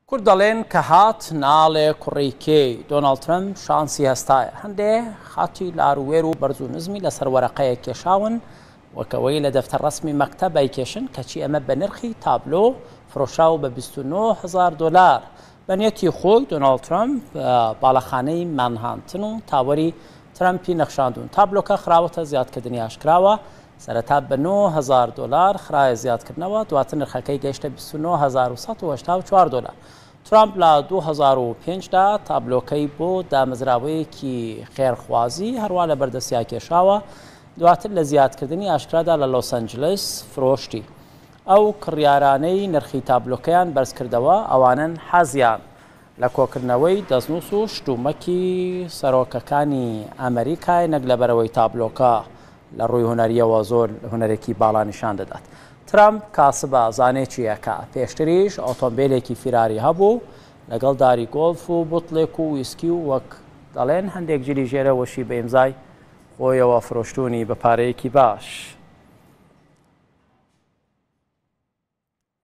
کورد دەڵێن کە هات ناڵێ کوڕی کێی، دۆناڵد ترەمپ شانسی هەستایە، هەندێ خاتی لارووێر و بەرز و نزمی لەسەر وەرەقەیەک کێشاون وەک ئەوەی لە دەفتەر ڕەسمی مەکتەب ئەیکێشن، کەچی ئەمە بە نرخی تابلۆ فرۆشراوە بە 29 هەزار دۆلار. بە نیەتی خۆی دۆناڵد ترەمپ باڵەخانەی مانهانتن و تاوەری ترەمپی نەخشاندوون. تابلۆکە خراوەتە زیادکردنی ئاشکراوە، سەرەتا بە 9000 دۆلار خرایە زیادکردنەوە، دواتر نرخەکەی گەیشتە 29184 دۆلار. ترامپ لە 2005 دا تابلۆکەی بۆ دامەزراوەیەکی خێرخوازی هەروا لە بەردەستیا کێشاوە، دواتر لە زیادکردنی ئاشکرادا لە لۆس ئەنجلس فرۆشتی. ئەو کڕیارانەی نرخی تابلۆکەیان بەرزکردەوە ئەوانەن حەزیان لە کۆکردنەوەی دەستنووس و شتومەکی سەرۆکەکانی ئەمریکایە نەک لەبەرئەوەی تابلۆکە لە ڕووی هونەرییەوە زۆر هونەرێکی باڵا نیشان دەدات. ترەمپ کاسبە، زانێ چی ئەکا. پێشتریش ئۆتۆمبێلێکی فیراری هەبوو لەگەڵ داری گۆڵف و بوتڵێک و ویسکی و وەک دەڵێن هەندێک جلی ژێرەوەشی بە ئیمزای خۆیەوە فرۆشتوونی بە پارەیەکی باش.